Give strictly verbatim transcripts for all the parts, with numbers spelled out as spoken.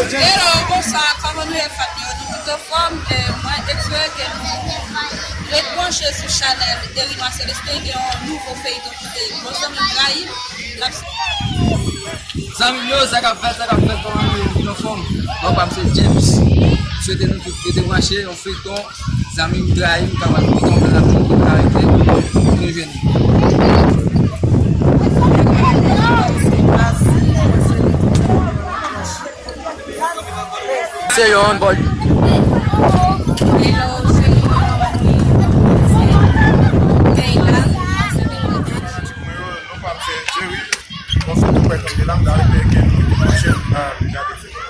Hello, bonswa, kòman nou ye, fanmi yo? Nou tout anfòm? Eh, mwen espere ke nou ret branche sou chanèl Erinwa Celestin, gen yon nouvo feyton ki se Bon Zanmi Trayim. N ap Zanmi m yo, sa k ap fèt, sa k ap fèt, kòman nou ye? Nou tout anfòm? Non, pa m se James. M swete nou tout rete branche, yon feyton, Zanmi m Trayim, k ap pral tonbe nan feyton, nou rete, nou jwenn. Se yon bòl. Mwen yo, non pa m se Jerry. Bon, se tou prè tonbe la, m ta rete gen nou pwochèn, ah, gade feyton.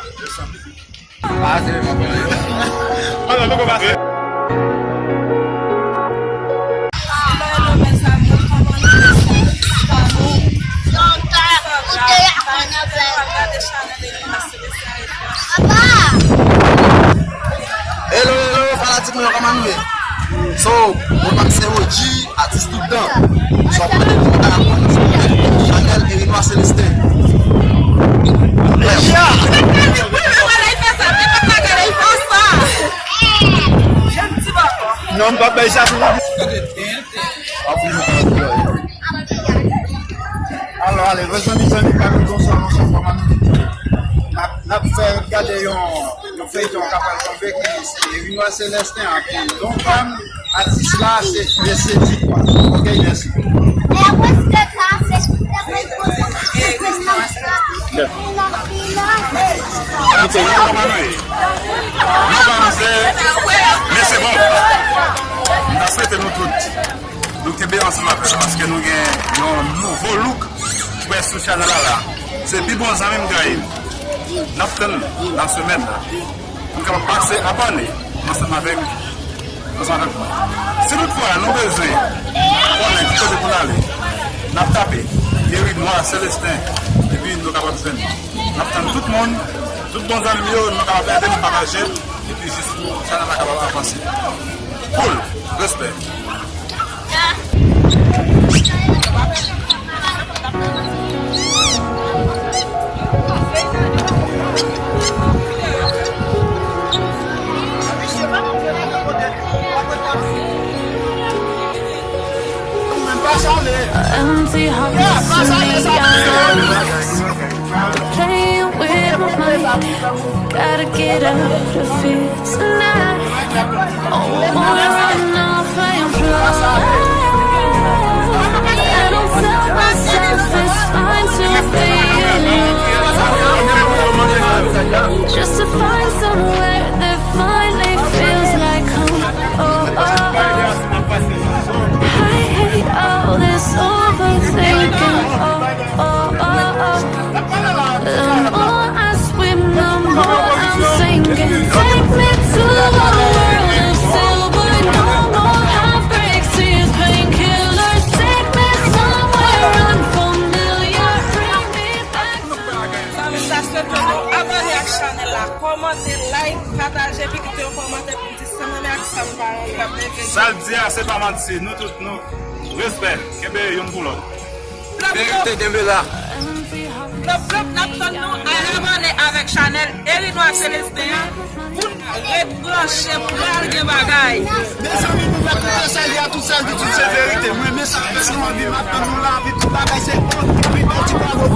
Pase, pase. Alò, nou kòmanse. Hello, hello, fanatik mwen yo, kòman nou ye? So, mwen pa se O G, atis tout tan. So, mwen te di mwen ta aprann sou chanèl Erinwa Celestin. Non, m p ap bay sa tou. Alò, ale, mezanmi, zanmi, pa nou, bonswa, bonswa, kòman nou ye? N ap, n ap fè gade yon, yon feyton k ap pral tonbe ki se Erinwa Celestin ak Don Juan. Atis la, se mesye Dikwa. Ok, mèsi. Kite, kòman nou ye? Nou pa mizè, men se bon. M ta swete nou tout, nou kenbe ansanm avè l, paske nou gen yon nouvo look prè sou chanèl la la. Se pi bon zanmi m Trayim. N ap tann nan semèn nan. Pou n kapab pase abòne ansanm avèk, ansanm avèk mwen. Si toutfwa nou bezwen konnen ki kote pou n ale, n ap tape Erinwa Celestin, epi nou kapab jwenn. N ap tann tout moun, tout bon zanmi m yo, nou kapab ede nou pataje, epi jis pou chanèl la kapab avanse. Cool, respè. Empty hearts and the eyes playing with my mind. Gotta get out of here tonight. Oh, wanna run off and fly. I don't tell myself it's fine to be alone. Just to find somewhere that finally feels like home. Oh, oh, oh. I hate all this overthinking. Oh, oh, oh, oh. The more I swim, the more I'm sinking. Take me to a world of silver. No more heartbreaks, tears, painkillers. Take me somewhere unfamiliar. Bring me back to Zanmi, sa se tou nou abòne ak chanèl la, kòmante, like, pataje, epi kite yon kòmantè pou di sa m renmen ak sa m pa renmen k ap leve. Sa l di a, se pa manti, nou tout nou. Respè, kenbe youn pou lòt. Verite kenbe la. Blòp, blòp, n ap tann nou al abòne avèk chanèl Erinwa Celestin an pou n ret branche, pral gen bagay. Mezanmi, nou mèt tout sa li a, tout sa li di, tout se verite. Mwen, men sa, mwen, se mwen, m ap tann nou la, epi tout bagay se on, epi on ti palo.